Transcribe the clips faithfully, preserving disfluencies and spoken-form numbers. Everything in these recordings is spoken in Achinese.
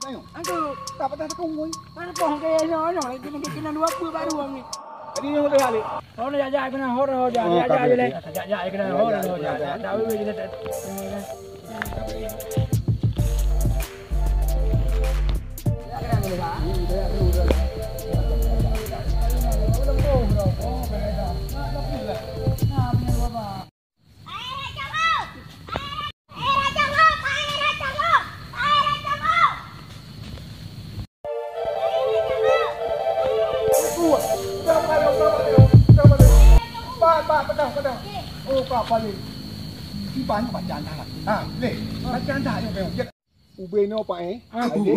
Ayo. Angku. Tak patah tekong, woi. Mana poh ke nyoe, nyoe, lagi mungkin kena dua puluh baru orang ni. Jadi nyoe dah balik. Oh, ni jak-jak kena hor, hor, jak, oh, jak, jak kabel je leh. Tu. Jak-jak kena hor, hor, jak, jak. Tak boleh kita tak. Ubé nyoe, Pak, eh. Ah. Adék.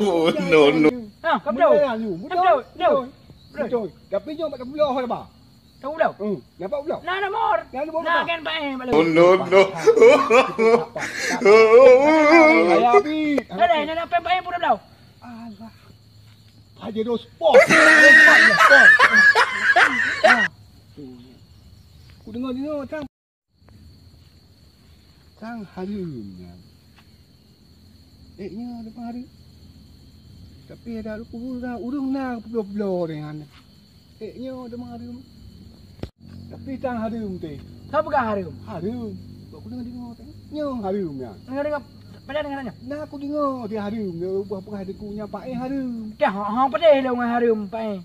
Oh, no, no. Ah, ka beutôi. Beutôi, beutôi. Beutôi. Beutôi. Tapi nyoe bak tabloe ho, Pak. Tahu belum? Hmm, nampak belum? Nah, nomor. Nah, nomor. Nah, kan, Pak, eh, Pak. Oh, no, no. Tapi, dah, dah, dah, Pak, eh, pun dah belum? Alah. Pajero sport. Sport, sport. Ah. Ku dengar-dengar, Tang. Sang hareuem nyan. Ék nyoe teuma hareuem. Tapi ada ureueng na, ureueng na peubloe-bloe dengan. Ék nyoe teuma hareuem. Tapi sang hareuem teh. Soe peugah hareuem? Hareuem. Bak ku deungoe-deungoe teh. Nyoe hareuem nyan. Deungoe-deungoe, padahai deungoe nyoe. Na ku deungoe teh hareuem. Nyoe buah peugah deku nyan paéh hareuem. Dah, ha, ha, padahai lôn ngon hareuem paéh.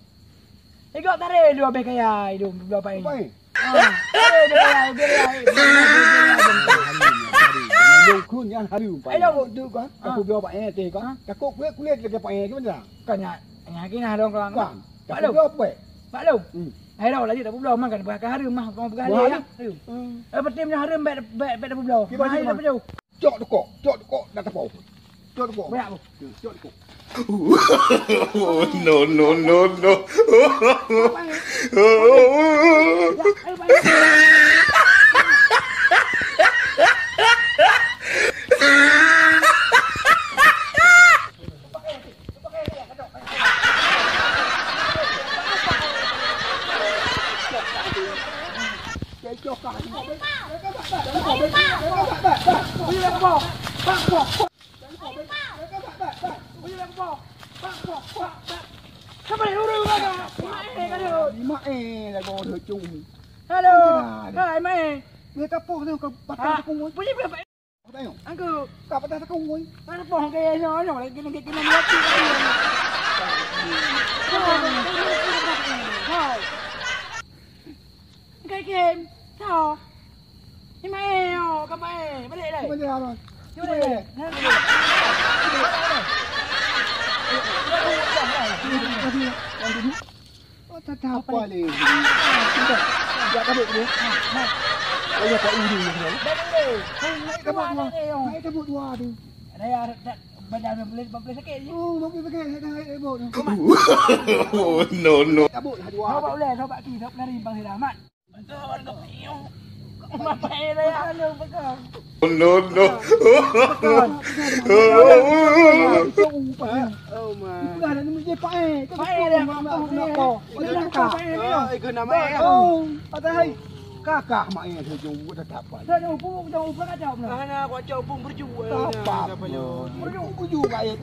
Igok taré dua beh kaya idong dua paéh. Paéh? Ah, taré dua kaya, beh kaya, beh kaya, beh kaya. Lôn khun nyan hareuem, Pak. Ayo. Kok tu kan? Ah. Takot bloe Pak, eh, teh kan? Ah. Takot kulit-kulit lagèe Pak, eh, gimana? Kan nyan, nyan lagi nah dong kelang. Kan. Pak Lom. Takot bloe Pak. Pak Lom. Hmm. Hai, dah laju tak bloe, makan buah hareuem mah, bukan bukan. Buah ya. Hareuem. Hmm. Eh, betul nyan hareuem, baik, baik, baik tak bloe. Gimana, mah, gimana? Tak bloe. Cok tukok, cok tukok, dah tepok. Cok tukok. Banyak, Bu. Cok tukok. No, no, no, no. Halo. Hai, Mae. Dia tapoh tu ke patah tekong, woi. Bunyi berapa? Apa tayong? Angku. Ka patah tekong, woi. Mana poh ke nyoe, nyoe lagi, lagi kena dua puluh. Hai. Kai kem. Tau. Ni Mae, oh, ka Mae. Balik dah. Cuba dia, Abang. Cuba dia. Oh, tak apa leh. Tidak. Tidak kabut dia. Oh, ya, Pak Udi dia. Naik kabut dua. Naik kabut dua tu. Ada ya, ada, ada, badan boleh, boleh sakit je. Oh, boleh sakit, sakit, sakit, kabut. Oh, no, no. Kabut dua. Nampak boleh, nampak ki, nampak lari, Bang Sira. Mat. No, no. Oh, my. Kakak mak ayah tu jauh tetap. Hana kuat cok pun berjuang. Apa pun. Berjuang juga ya.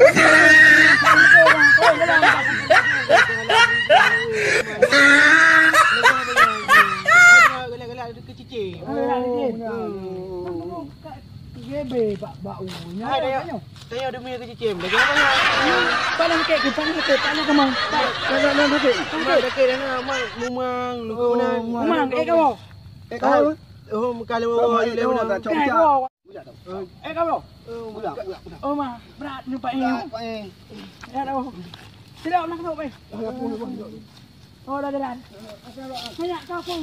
Galak-galak kecicing. Oh, ya. Gebe bak bak unya. Hai, tanya, tanya demi kecicing. Dah jangan banyak. Panas sikit, panas sikit, panas kemang. Panas, panas sikit. Panas sikit, dah nak, mak, mumang, luka mumang. Mumang, eh, kau. Eh, kau. Oh, muka lu. Kau, eh, kau. Eh, kau. Oh, muka. Oh, ma, berat ni, Pak, eh. Berat, Pak, eh. Ya, dah. Tidak, nak kau, Pak. Oh, dah jalan. Banyak kau pun.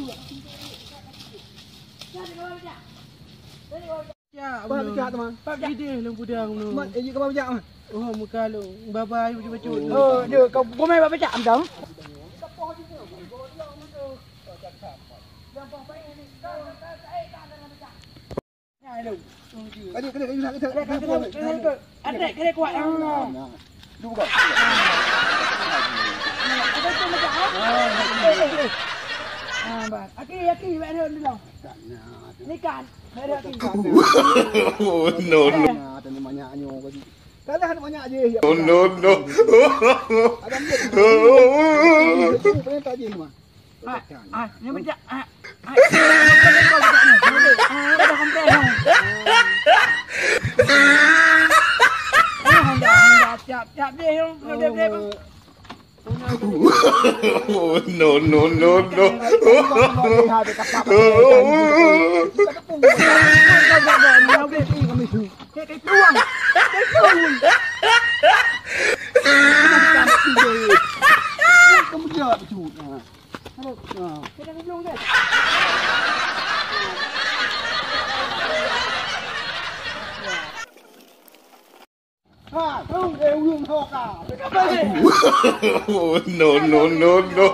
Jadi, kau dah. Jadi, kau dah. Ya, Pak, Allah. Bijak, teman. Pak, bijak. Ideh lôn peudang lôn. Mat, eh, jeuet keu Pak bijak, Mat. Oh, muka lôn. Baba, ayo bacut-bacut. Oh, dia kau gomel Pak bijak, am dong. Kali, kali, kali, kali, kali. Adik, kali kuat. Nah, nah. Dua. Ada tu macam apa? Ah, eh, eh, eh. Ah, bang. Aki, aki, bang dia dulu. Ni kan. Oh, no, no. Nah, tadi banyak nyoe tadi. Kalah aneuk manyak jih. No, no, no. Adam jih. Jih, jih, jih, jih, jih, jih, jih. Ah, ah, ni macam, ah, ah. Ah, dah sampai dah. Ah, Honda, Honda, siap, siap deh, yang, yang, yang, yang. No, no, no, no. Ha, tu, eh, uyueng ho ka. No, no, no, no.